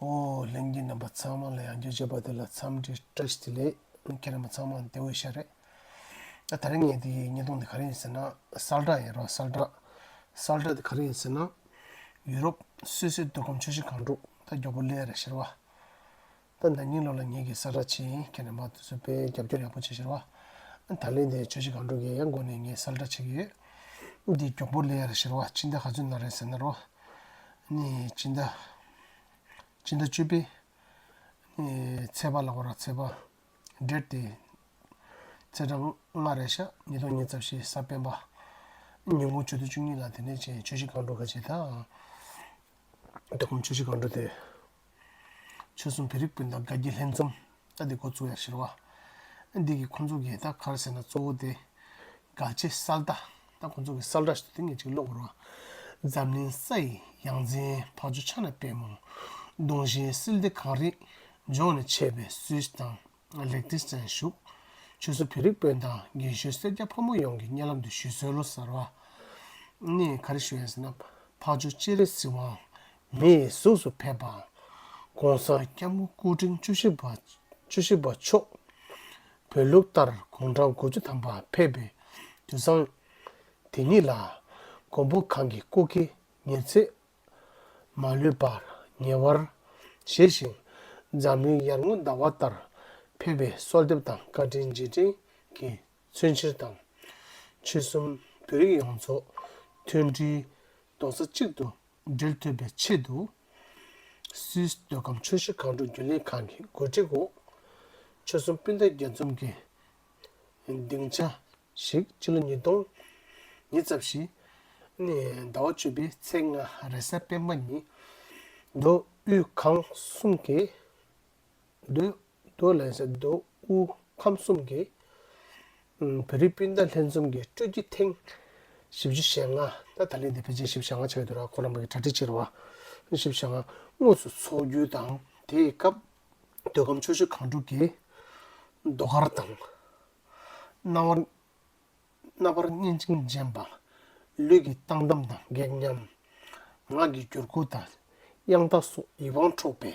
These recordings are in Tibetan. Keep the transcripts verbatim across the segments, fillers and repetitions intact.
ཨོ། ལྷན་རྒྱས་རྣམ་པ་ཚང་མ་ལ་ཡང་བསྐྱར་བྱས་པ་དེ་ལ་འཚམས་འདྲི་བཀྲ་ཤིས་བདེ་ལེགས། ཁྱེད་རྣམ་པ་ཚང་མ་བདེ་པོ་ཡོད་ཤག་རེད། ད་ད་རིང་ངས་དེའི་བརྙན་ཐུང་འདི་ག་རེ་ཡིན་ཟེར་ན། གསལ་བསྒྲགས་ཡིན་རོགས། གསལ་བསྒྲགས། གསལ་བསྒྲགས་འདི་ག་རེ་ཡིན་ཟེར་ན། ཡུ་རོབ་སུད་སི་མདོ་ཁམས་ཆུ་བཞི་སྒང་དྲུག་ད་མགྱོགས་པོ་སླེབས་རེད་ཤག་ར་བ། ད་ན་ནིང་ལོ་ལ་ངེད་ཀྱིས་གསལ་བསྒྲགས་བྱས་ཡིན། ཁྱེད་རྣམ་པ་དེ་ཚོ་དཔེ་རྒྱབ་སྐྱོར་ཡག་པོ་བྱས་ཤག་ར་བ། ད་ལན་དེ་ཆུ་བཞི་སྒང་དྲུག་གི་ཡང་སྒོ་ནས་ངས་གསལ་བསྒྲགས་བྱེད་ཀྱི་ཡོད། འདི་མགྱོགས་པོ་སླེབས་རེད་ཤག་ར་བ། སྤྱི་ཟླ་ག་ཚོད་ནང་རེད་ཟེར་ན་རོ། ནི་སྤྱི་ཟླ་སྤྱི་ཟླ་བཅུ་པའི་ནི་ཚེས་པ་ལ་གོ་ར། ཚེས་པ་ཌེཊ་དེ་ཚེས་གྲངས་ལྔ་རེད་ཤག་ཉིས་སྟོང་ཉི་ཤུ་རྩ་བཞི་གཟའ་སྤེན་པ། ཉིན་གུང་ཆུ་ཚོད་བཅུ་གཉིས་ལ་དེ་ནས་ཆེ་ཆུ་བཞི་སྒང་དྲུག་ག་ཆེ་ད། མདོ་ཁམས་ཆུ་བཞི་སྒང་དྲུག་དེ། ཆོལ་གསུམ་བོད་རིགས་སྤུན་ཟླ་དགའ་སྐྱིད་ལྷན་འཛོམས་ད་འདི་འགོ་བཙུགས་ཡག་ཤག་ར་བ། འདི་གི་ཁོང་ཚོ་གི་ད་ག་རེ་ཟེར་ན། གཙོ་བོ་དེ་དགའ་ཆེ་གསལ་བརྡ། ད་ཁོང་ཚོ་གི་གསལ་བསྒྲགས་ཤིག་དེ་ངས་ཅིག་ཀློག་དགོས་ར་བ། འཛམ་གླིང་ས་ཡི་ཡ་མཚན་འཕགས་མཆོག་ཕྱག་ན་པདྨོ། གདུང་ཞིང་བསིལ་ཏེ་གངས་རི་ལྗོངས་ནས་མཆེད་པའི་སུད་སི་དང་ལེག་ཏེན་སི་ཊན་བཞུགས། ཆོལ་གསུམ་བོད་རིགས་སྤུན་ཟླ་རྒན་གཞོན་སེར་སྐྱ་ཕོ་མོ་ཡོངས་ཀྱི་སྙན་ལམ་དུ་ཞུ་གསོལ་ལོ་ཟེར་བ། ནི་ག་རེ་ཞུ་ཡིན་ཟེར་ན། འཕགས་མཆོག་སྤྱན་རས་གཟིགས་དབང་མིའི་གཟུགས་སུ་ཕེབས་པ། གོང་ས་སྐྱབས་མགོན་སྐུ་ཕྲེང་བཅུ་བཞི་པ། བཅུ་བཞི་པ་མཆོག་བོད་ལུགས་ལྟར་དགུང་གྲངས་དགུ་བཅུ་ཐམ་པ་ཕེབས་པའི་དུས་བཟང་དེ་ཉིད་ལ། མགོན་པོ་གང་གི་སྐུ་སྐྱེ་ཉེར་འཚེ་མ་ལུས་པར་ཉེ་བར་བཞེས་ཤིང་། འཛམ་གླིང་ཡར་ངོའི་ཟླ་བ་ལྟར་ཕེབས་པའི་གསོལ་འདེབས་དང་བཀའ་དྲིན་རྗེས་དྲན་གྱི་མཚོན་ཕྱིར་དང་། ཆོལ་གསུམ་བོད་རིགས་ཡོངས་རྫོགས་མཐུན་སྒྲིལ་རྡོག་རྩ་གཅིག་ཏུ་སྒྲིལ་ཐུབ་པའི་ཆེད་དུ། སུད་སི་མདོ་ཁམས་ཆུ་བཞི་སྒང་དྲུག་རྒྱུན་ལས་ཁང་གི་གོ་སྒྲིག་འོག་ཆོལ་གསུམ་སྤུན་ཟླ་རྒྱས་འཛོམས་ཀྱི་སྡིངས་ཆ་ཞིག་སྤྱི་ལོ་ཉིས་སྟོང་ཉི་ཤུ་རྩ་བཞི་ནི་ཟླ་བ་བཅུ་པའི་ཚེས་ལྔ་རེས་གཟའ་སྤེན་པ་ཉིན། མདོ་དབུས་ཁམས་གསུམ་གྱི། མདོ། མདོ་ལ་ཟེར། མདོ་དབུས་ཁམས་གསུམ་གྱི་བོད་རིགས་སྤུན་ཟླ་ལྷན་འཛོམས་ཀྱི་སྤྲོ་སྐྱིད་ཐེངས་བཞི་བཅུ་ཞེ་ལྔ། ད་ད་ལན་འདི་ཕལ་ཆེར་བཞི་བཅུ་ཞེ་ལྔ་ཆགས་ཡོད་འདུག་ར། ཁོ་རང་པའི་གྲ་སྒྲིག་བྱས་རེད་བ། བཞི་བཅུ་ཞེ་ལྔ་དངོས་སུ་འཚོགས་རྒྱུ་དང་། དེའི་སྐབས་མདོ་ཁམས་ཆུ་བཞི་སྒང་དྲུག་གི་ཟློས་གར་དང་། རྣ་བར། རྣ་བར་སྙན་ཅིང་འཇེམས་པ། ལུས་ཀྱི་བཏང་གཏམ་དང་སྒེག་ཉམས། ངག་གི་འགྱུར་ཁུག་དང་དབྱངས་རྟ་སོགས་ཡིད་དབང་འཕྲོག་པའི།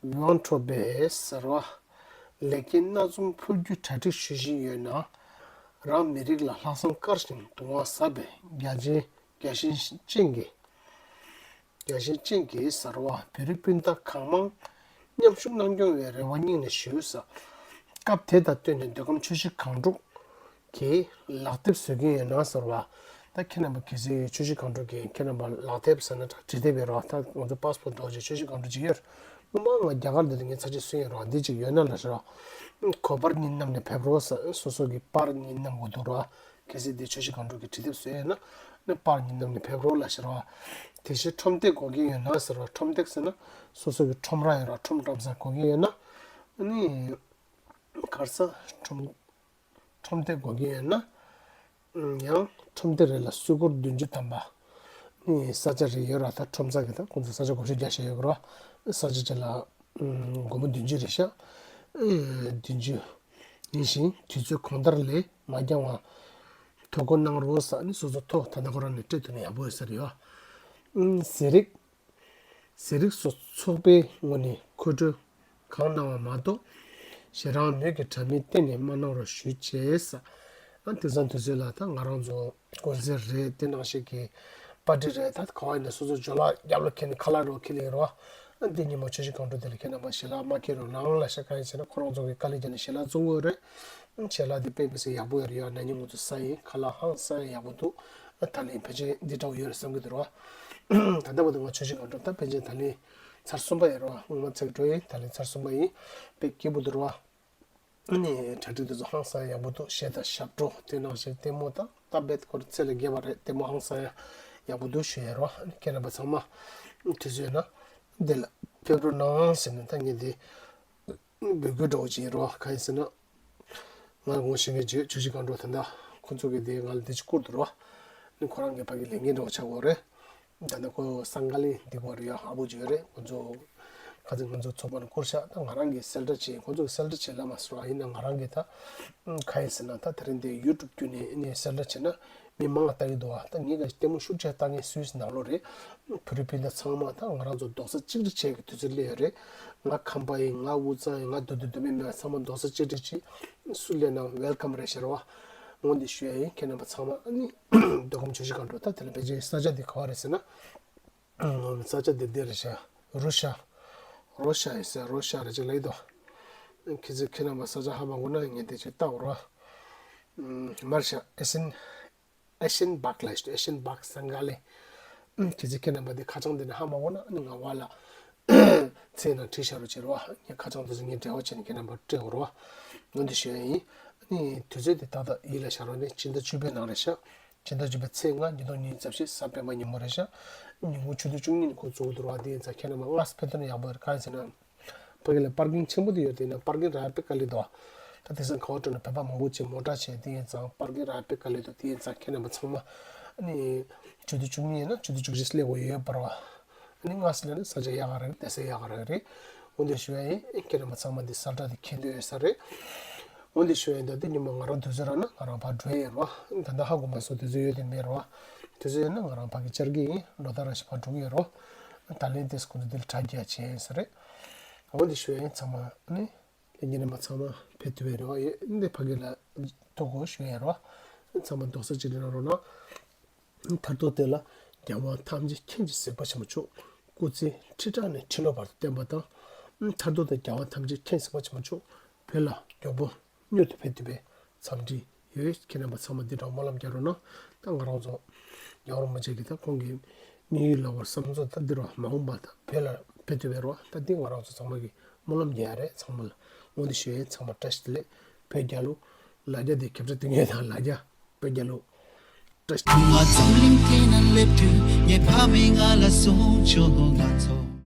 ཡིད་དབང་འཕྲོག་པའི་ཟེར་བ། ལེགས་སྐྱེས་སྣ་འཛོམས་ཕུལ་རྒྱུའི་གྲ་སྒྲིག་ཞུ་བཞིན་ཡོད་ན། རང་མི་རིགས་ལ་ལྷག་བསམ་དཀར་ཞིང་གདུང་བ་ཟབ་པའི་རྒྱ་ཆེན། རྒྱ་ཆེན་ཅན་གྱི། རྒྱ་ཆེན་ཅན་གྱི་ཟེར་བ། བོད་རིགས་སྤུན་ཟླ་གང་མང་མཉམ་ཞུགས་གནང་སྐྱོང་བའི་རེ་བ་སྙིང་ནས་ཞུ་ས། སྐབས་དེ་དང་བསྟུན་ནས་མདོ་ཁམས་ཆུ་བཞི་སྒང་དྲུག་གི་ལག་དེབ་བཟོ་གི་ཡོད་ན་ཟེར་བ། ད་ཁྱེད་རྣམ་པ་གལ་སྲིད་ཆུ་བཞི་སྒང་དྲུག་གི་ཁྱེད་རྣམ་པ་ལག་དེབ་ཟེར་ན་འདྲ། བྲིས་དེབ་ཡོད་རེད་བ། ད་ང་ཚོ་པཱ་སི་པོར་འདྲ་བོ་ཅིག་ཆུ་བཞི་སྒང་དྲུག་ཅིག་ཡོད་རེད། སྔོན་མ་ང་རྒྱ་གར་འདི་ལ་ངས་ཚར་གཅིག་བཟོས་ཡོད་རེད་བ། འདི་ཅིག་ཡོད་ན་ལབ་ཤག་ར་བ། ཁོ་པར་གཉིས་བསྣམས་ནས་ཕེབས་རོགས་ཟེར། སོ་སོ་གི་པར་གཉིས་བསྣམས་དགོས་འདུག་ར། གལ་སྲིད་འདི་ཆུ་བཞི་སྒང་དྲུག་གི་བྲིས་དེབ་བཟོས་ཡོད་ན། ནི་པར་གཉིས་བསྣམས་ནས་ཕེབས་རོགས་ལབ་ཤག་ར་བ། དེ་བཞིན་ཁྲོམ་སྟེགས་དགོས་ཀྱི་ཡོད་ན་ཟེར་བ། ཁྲོམ་སྟེགས་ཟེར་ན་སོ་སོ་གི་ཁྲོམ་ར་ཡོད་ར། ཁྲོམ་བཀྲམ་ས་དགོས་ཀྱི་ཡོད་ན། ནི་ག་རེ་ཟེར། ཁྲོམ། ཁྲོམ་སྟེགས་དགོས་ཀྱི་ཡོད་ན། ཡང་ཁྲོམ་སྟེགས་རེ་ལ་སུད་སྒོར་བདུན་ཅུ་ཐམ་པ་ནི་ས་ཆ་རེ་ཡོད་ར། ད་ཁྲོམ་ས་གི་ད་ཁོང་ཚོ་ས་ཆ་བགོ་བཤའ་རྒྱག་བཞིན་ཡོད་ཀྱི་ར། ས་ཆ་གཅིག་ལ་སྒོར་མོ་བདུན་ཅུ་རེད་ཤག་བདུན་ཅུ་ཡིན་ཞིང་། དུས་ཚོད་གང་ལྟར་ལས་མ་འགྱངས་བར་ཐོ་འགོད་གནང་རོགས་ཟེར། ནི་སོ་སོ་ཐོ་ད་ལྟ་ཁོ་རང་ནས་སྤྲད་ཐུབ་ན་ཡག་པོ་ཡོད་ས་རེད་བ། ཟས་རིགས། ཟས་རིགས་སོགས་ཚོགས་པའི་ངོས་ནས་མཁོ་སྤྲོད་གང་གནང་བ་མ་གཏོགས། ཞེ་དྲག་མོས་ཀྱི་དྲ་མིག་གཏན་ནས་མ་གནང་རོགས་ཞུ་བྱས་ཟེར། ཨ། དེང་སང་དུས་ཚོད་ལ་ད་ང་རང་ཚོ་དགོང་ཟས་རེད། དེ་ནང་བཞིན་གྱི་པར་ཊི་རེད། ད་ག་བ་ཡིན་ན་སོ་སོ་ཇོ་ལགས་རྒྱབ་ལ་འཁྱེར་ནས་ཁ་ལག་རོགས་འཁྱེར་ལ་ཡོད་རེད་བ། ཨ། འདི་ཉིན་མོ་ཆུ་བཞི་སྒང་དྲུག་དེ་ལ་ཁྱེད་རྣམ་པ་ཞལ་ལག་མ་འཁྱེར་རོགས་གནང་ལབ་ཤག་གང་ཡིན་ཟེར་ན་ཁོ་རང་ཚོ་གི་དཀའ་ལས་བརྒྱབ་ནས་ཞལ་ལག་བཙོང་གི་ཡོད་རེད། ཞལ་ལག་འདི་དཔེ་མི་སྲིད་ཡག་པོ་ཡོད་རེད་ཡ། ན་ནིང་ང་ཚོ་ཟ་ཡིན། ཁ་ལག་ཧང་སང་ཡག་པོ་འདུག་ཨ། ད་ལན་ཕལ་ཆེར་འདི་འདྲ་བོ་ཡོད་རེད་བསམ་གྱི་འདུག་ར་བ། ད་ལྟ་བར་དུ་ང་ཆུ་བཞི་སྒང་དྲུག་ད་ཕལ་ཆེར་ད་ལན་ཚར་གསུམ་པ་ཡིན་ར་བ། སྔོན་མ་ཚིག་འགྲོ་ཡིན། ད་ལན་ཚར་གསུམ་པ་ཡིན། དཔེ་སྐྱིད་པོ་འདུག་ར་བ། ཨ་ནི་གྲ་སྒྲིག་དེ་ཚོ་ཧང་སང་ཡག་པོ་འདུག་གཞས་དང་ཞབས་བྲོ་དེ་ནང་བཞིན་ལྟད་མོ་དང་། ད་རྦད་ཁོ་རང་ཚེ་ལས་བརྒལ་བ་རེད། ལྟད་མོ་ཧང་སང་ཡག་པོ་འདུག་ཞུ་ཡ་ར་བ། ཁྱེད་རྣམ་པ་ཚང་མ་དུས་ཚོད་ཡོད་ན་འདི་ལ་ཕེབས་རོགས་གནང་ཟེར་ནས་ད་ངས་འདི་འབོད་སྐུལ་འདྲ་བོ་བྱེད་རོགས། གང་ཡིན་ཟེར་ན། ང་ངོ་ཤེས་མཁན་ཅིག་ཆུ་བཞི་སྒང་དྲུག་ད་ལྟ་ཁོ་ཚོ་གིས་དེ་ང་ལ་དེ་ཅིག་བསྐུར་འདུག་རོགས། ནི་ཁོ་རང་གི་ཕ་གི་ལས་འགན་འདྲ་བོ་ཆགས་ཡོད་རེད། ད་ལྟ་ཁོ་སང་ག་ལི་འདི་གོ་རེད་ཡ། ཨ་བུ་ཅིག་ཡོད་རེད། ཁོ་ཚོ་ ཁ་ཚིག་ང་ཚོ་ཚོགས་པ་ནས་བསྐུར་ཤག་ད་ང་རང་གིས་གསལ་བསྒྲགས་བྱས། ཁོང་ཚོ་གིས་གསལ་བསྒྲགས་བྱས་ལབ་མ་སོང་། ཡིན་ན་ང་རང་གིས་ད་ཨུམ་ག་ཡིན་ཟེར་ན། ད་དེ་རིང་འདི་ཡུ་ཊུབ་བརྒྱུད་ནས་ཨ་ནི་གསལ་བསྒྲགས་བྱས་ན་མི་མང་ལ་ལྟ་གི་འདུག་བ། ད་ངེད་ཀྱི་ལྟད་མོ་ཤུགས་ཆེ་ལྟ་མཁན་སུའི་ནང་ལོགས་རེད། བོད་རིགས་སྤུན་ཟླ་ཚང་མ་ད་ང་རང་ཚོ་རྡོག་རྩ་གཅིག་སྒྲིལ་བྱེད་ཀྱི་དུས་ཚོད་སླེབས་ཡོད་རེད། ང་ཁམས་པ་ཡིན། ང་དབུས་གཙང་ཡིན། ང་མདོ་སྟོད་མདོ་སྨད་མི་ཚང་མ་རྡོག་རྩ་གཅིག་སྒྲིལ་བྱས། སུ་སླེབས་ནའང་ཝེལ་ཀམ་རེད་ཤག་རེད་བ། འོ་འདི་ཞུ་ཡ་ཡིན། ཁྱེད་རྣམ་པ་ཚང་མ་ཨ་ནི་འདོད་ཁམས་ཆུ་བཞི་སྒང་དྲུག་ད་དེ་ལ་ཕལ་ཆེར་ས་ཆ་འདི་ག་བ་རེད་ཟེར་ན། ཨང་། ས་ཆ་འདི་འདི་རེད་ཤག་རུ་ཤ། རུ་ཤ་ཡིན་ཟེར། རུ་ཤ་རེད་ཅིག་ལབ་ཀྱི་འདུག་ཁྱེད་ཚོས་ཁྱེད་རྣམ་པ་ས་ཆ་ཧ་མ་གོ་ན་ངས་འདི་ཅིག་ལྟ་དགོས་རེད་བ། ཨུམ། མར་ཤ་ཨེ་ཤན། ཨེ་ཤན་བག་ལབ་ཤག་ཨེ་ཤན་བག་སང་ག་ལེ། ཨུམ། ཁྱེད་ཚོས་ཁྱེད་རྣམ་པ་འདི་ཁ་བྱང་འདི་ནས་ཧ་མ་གོ་ན་ཨ་ནི་ང་བ་ལ་མཚན་ནང་བྲིས་བཞག་རོགས་བྱེད་རོགས། ངས་ཁ་བྱང་དེ་ཚོ་ངས་འབྲེལ་བ་བྱས་ནས་ཁྱེད་རྣམ་པར་སྤྲད་དགོས་རེད་བ། འོ་འདི་ཞུ་ཡ་ཡིན། ཨ་ནི་དུས་ཚོད་འདི་ཏག་ཏག་ཡིད་ལ་བཞག་རོགས་གནང་། སྤྱི་ཟླ་བཅུ་པའི་ནང་རེད་ཤག་སྤྱི་ཟླ་བཅུ་པའི་ཚེས་ལྔ་ཉིས་སྟོང་ཉི་ཤུ་རྩ་བཞི་གཟའ་སྤེན་པ་ཉིན་མོ་རེད་ཤག་ཉིན་གུང་ཆུ་ཚོད་བཅུ་གཉིས་ནས་ཁོ་ཚུགས་འདུག་ར། དེ་ཡིན་ཙང་ཁྱེད་རྣམ་པ་སྔ་ས་ཕེབས་ཐུབ་ན་ཡག་པོ་རེད། གང་ཡིན་ཟེར་ན། ཕ་གི་ལ་པར་ཀིང་ཆེན་པོ་དེ་ཡོད། དེ་ན་པར་ཀིང་རག་དཔེ་དཀའ་ལས་འདུག་ད་དེང་སང་ག་བ་འགྲོ་ན་བོད་པ་མང་པོ་ཅིག་མོ་ཊ་བྱས། དེ་ཡིན་ཙང་པར་ཀིང་རག་དཔེ་དཀའ་ལས་འདུག་དེ་ཡིན་ཙང་ཁྱེད་རྣམ་པ་ཚང་མ་ཨ་ནི་ཆུ་ཚོད་བཅུ་གཉིས་ཡིན་ན་ཆུ་ཚོད་བཅུ་བཞི་སླེབས་དགོས་ཡོད་པ་རེད་བ། ཨ་ནི་སྔ་ས་སླེབས་ན་ས་ཆ་ཡག་ག་རེད། བསྡད་ས་ཡག་ག་རེད། འོ་འདི་ཞུ་ཡ་ཡིན། ཁྱེད་རྣམ་པ་ཚང་མ་འདི་གསལ་བསྒྲགས་དེ་མཁྱེན་འདོད་ཡོད་ས་རེད། འོ་འདི་ཞུ་ཡ་ཡིན། ད་དེ་ཉི་མ་ང་རང་དུས་ཚོད་རག་ན་ང་རང་ཕར་འགྲོ་ཡ་ཡིན་རེད་བ། ད་ལྟ་ཧ་གོ་མ་སོང་། དུས་ཚོད་ཡོད་དེ་མེད་རེད་བ། དུས་ཚོད་ཡོད་ན་ང་རང་ཕ་གི་བཅར་གྱི་ཡིན། ལོ་ལྟར་རང་ཞིག་ཕར་འགྲོ་གི་ཡོད་རེད་བ། ད་ལན་དེས་ཁོང་ཚོ་འདི་ལ་དྲ་རྒྱ་བྱས་ཡིན་ས་རེད། འོ་འདི་ཞུ་ཡ་ཡིན། ཚང་མ་ཨ་ནི་ལས་ཉིན་མ་ཚང་མ་ཕེབས་ཐུབ་པའི་རེ་བ་ཡོད། འདི་ཕ་གི་ལ་ཐུག་དགོས་ཞུ་ཡ་རོ། ཚང་མ་རྡོག་རྩ་གཅིག་སྒྲིལ་གནང་རོགས་གནང་། མཐར་ཐུག་དེ་ལ་རྒྱལ་བ་ཐམས་ཅད་མཁྱེན་ཅིང་གཟིགས་པ་ཆེན་པོ་མཆོག་སྐུ་ཚེ་ཁྲི་ཕྲག་ནས་ཁྲི་ལོ་བར་དུ་བརྟན་པ་དང་། མཐར་ཐུག་དེ་རྒྱལ་བ་ཐམས་ཅད་མཁྱེན་གཟིགས་པ་ཆེན་པོ་མཆོག་བོད་ལ་མགྱོགས་པོ་མྱུར་དུ་ཕེབས་ཐུབ་པའི་འཚམས་འདྲི་ཡོད། ཁྱེད་རྣམ་པ་ཚང་མ་འདི་འདྲ་སྨོན་ལམ་རྒྱག་རོགས་གནང་། ད་ང་རང་ཚོ་རྒྱལ་བ་རིན་པོ་ཆེ་གིས་ད་ཁོང་གི་དམིགས་ཡུལ་ལ་བར་བསམ་ཚོད་ད་འདི་རུ་མ་འོངས་པ་ད་བོད་ལ་ཕེབས་ཐུབ་པའི་རོགས། ད་འདི་ང་རང་ཚོ་ཚང་མ་གི་སྨོན་ལམ་རྒྱག་ཡ་རེད། ཚང་མ་ལ་འོ་འདི་ཞུ་ཡ། ཚང་མ་བཀྲ་ཤིས་བདེ་ལེགས། བོད་རྒྱལ་ལོ། ལ་རྒྱ་དེ་ཁྱབ་བསྒྲགས་དེ་ངས་དང་ལ་རྒྱ། བོད་རྒྱལ་ལོ། བཀྲ་ཤིས། ང་འཛམ་གླིང་འདི་ན་སླེབས་དུས་ངའི་ཕ་མས་ང་ལ་གསུངས་བྱུང་། ང་ཚོ།